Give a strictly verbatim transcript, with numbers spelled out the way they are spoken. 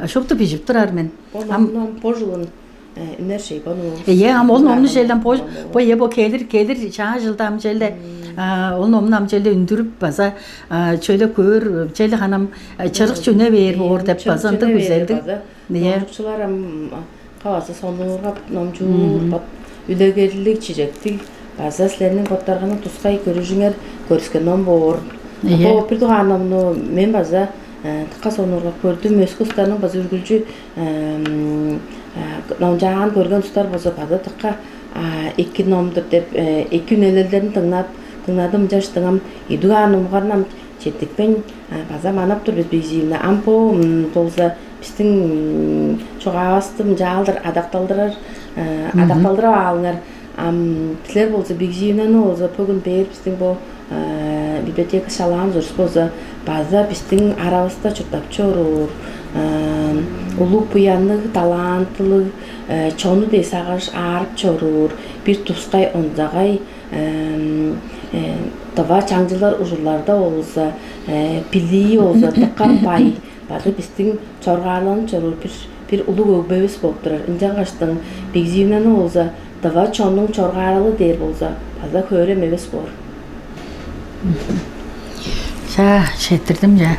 Шупту бижип турар мен. Ол ам номнуң бо жылын үнер шей бо нуу. Ие, ам ол номну челден бо бо е бо келир келир чаа жылда ам челде ол номну ам челде үндүрүп база чөйле көөр челе ханам чырык чүне бээр боор деп база ындыг күзелдиг. Ие. Номчукчулар ам кавазы сонуургап номчуур бат үлегерлиг чижектиг база силерниң боттарганы тускай көрүжүңер көрүскен ном боор. Бо бир дугаар номну мен база тыкка сонуургап көрдүм. Өскү устарның база үргүлчү номчаан көрген устар болза база тыкка эки номдур деп эки үнелелдерин дыңнап дыңнадым. Ынчаш дыңам идуг аан умгарнам четтикпейн база манап тур бис бигзиивни ам бо болза бистиң чугаавысты мынчаалдыр адакталдырар адакталдырып аалыңар. Ам силер болза бигзиивнени болза бөгүн бээр бистиң бо библиотека шалаан ужурус болза база бистиң аравыста чурттап чоруур улуг буянныг талантылыг чону дей сагыш аарып чоруур бир тускай онзагай дыва чаңчылар ужурларда болза билии болза дыка бай база бистиң чоргаарланып чоруур бир бир улуг өгбевис болуп турар. Ынчангаштың бигзиивнени болза дыва чоннуң чоргааралы дээр болза база хөөрем эвес боор. Чаа, четтирдим чаа.